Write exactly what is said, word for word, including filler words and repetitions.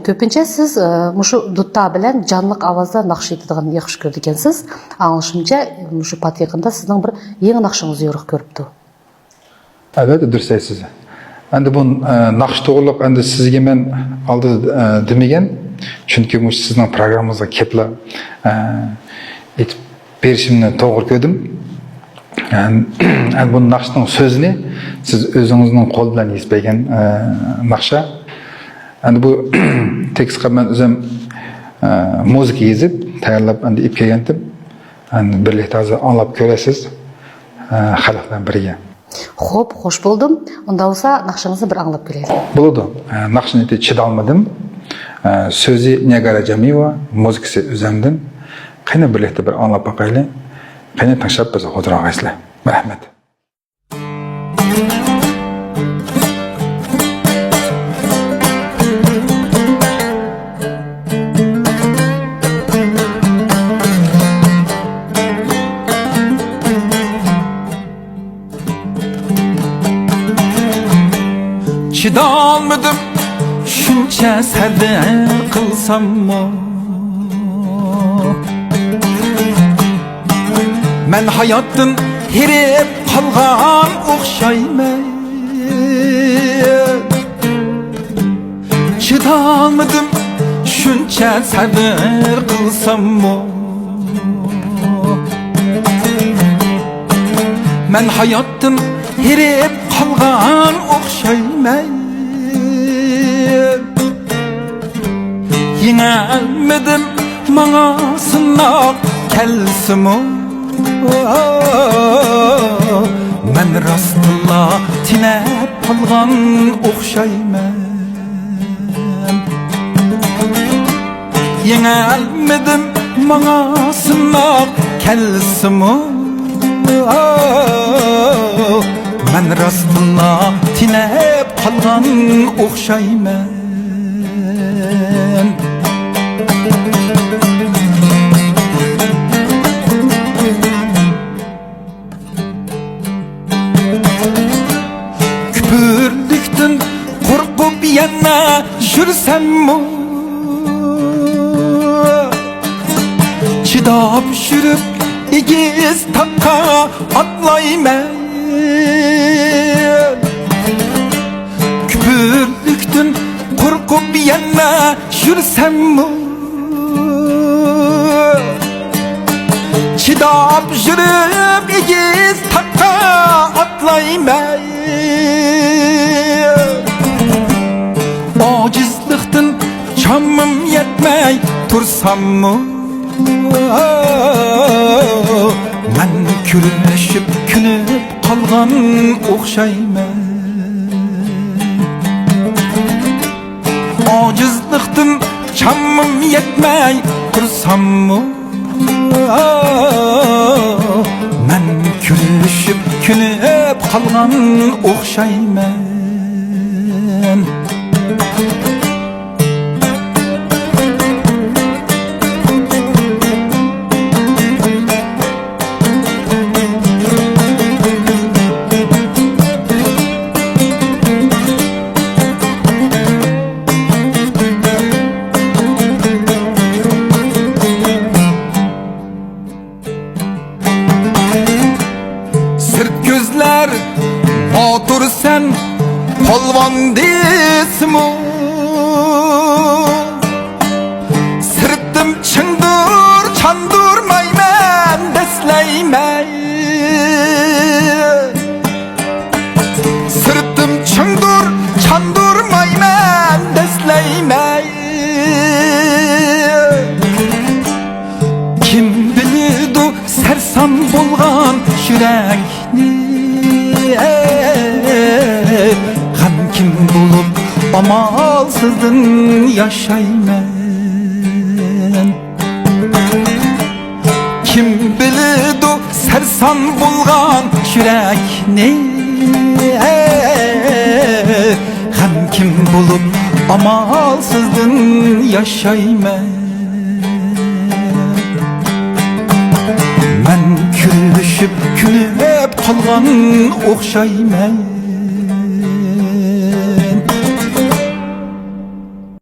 كۆپىنچە سىز، ئە، مۇشۇ دۇتار بىلەن جانلىق ئاۋازدا ناخشا ئېيتىدىغاننى ياخشى كۆرىدىكەنسىز. ئاڭلىشىمچە، مۇشۇ پات يېقىندا سىزنىڭ بىر يېڭى ناخشىڭىز يورۇق كۆرۈپتۇ. ئەلۋەتتە، دۇرۇس ئېيتىسىز. ئەمدى بۇ، ئە، ناخشا توغرۇلۇق ئەمدى سىزگە مەن ئالدىدا، ئە، دېمىگەن. چۈنكى مۇشۇ سىزنىڭ پروگراممىڭىزغا كېلىپلا، ئە، ئېيتىپ بېرىشىمنى توغرا كۆردۈم. ئەمدى بۇ ناخشىنىڭ سۆزىنى سىز ئۆزىڭىزنىڭ قولى بىلەن يېزىپ بەرگەن، ئە، ناخشا. ئەمدى بۇ تېكىستقا مەن ئۆزۈم، ئە، مۇزىكا يېزىپ، تەييارلاپ، ئەمدى ئېلىپ كەلگەنتىم. ئەمدى بىرلىكتە ھازىر ئاڭلاپ كۆرەرسىز، ئە، خەلق بىلەن بىرگە. خوپ، خوش بولدۇم. ئۇنداق بولسا ناخشىڭىزنى بىر ئاڭلاپ كۆرەيلى. بولىدۇ. ئە، ناخشىنىڭ ئېتى چىدالمىدىم. ئە، سۆزى نىياگارا جامىيېۋا، مۇزىكىسى ئۆزەمدىن. قېنى بىرلىكتە بىر ئاڭلاپ باقايلى. قېنى تىڭشاپ بىز ھۇزۇر ئالغايسىلەر. رەھمەت. چىدالمىدىم شۇنچە سەۋر قىلساممۇ، مەن ھاياتتىن ھېرىپ قالغان ئوخشايمەن. چىدالمىدىم شۇنچە سەۋر قىلساممۇ، مەن ھاياتتىن ھېرىپ قالغان ئوخشايمەن. يېڭەلمىدىم ماڭا سىناق كەلسىمۇ، مەن راستتىنلا تېنەپ قالغان ئوخشايمەن. يېڭەلمىدىم ماڭا سىناق كەلسىمۇ، مەن راستتىنلا تېنەپ قالغان ئوخشايمەن. كۈپۈرلۈكتىن قورقۇپ يەنە يۈرسەممۇ، چىداپ يۈرۈپ ئېگىز تاغقا ئاتلايمەن. كۈپۈرلۈكتىن قورقۇپ يەنە يۈرسەممۇ، چىداپ يۈرۈپ ئېگىز تاغقا ئاتلايمەن. ئاجىزلىقتىن چامىم يەتمەي تۇرساممۇ، مەن كۈرۈشۈپ كۆنۈپ قالغان ئوخشايمەن. ئاجىزلىقتىن چامىم يەتمەي تۇرساممۇ، مەن كۈرۈشۈپ كۆنۈپ قالغان ئوخشايمەن. سىرت كۆزلەر باتۇر سەن، پالۋان دېسىمۇ، سىرتىم چىڭدۇر، چاندۇرمايمەن دەسلەيمەن. سىرتىم چىڭدۇر، چاندۇرمايمەن دەسلەيمەن. كىم بىلىدۇ سەرسان بولغان يۈرەكنى، غەمكىن بولۇپ ئامالسىزدىن ياشايمەن. كىم بىلىدۇ سەرسان بولغان يۈرەكنى، غەمكىن بولۇپ ئامالسىزدىن ياشايمەن. مەن كۈرۈشۈپ كۆنۈپ قالغان ئوخشايمەن.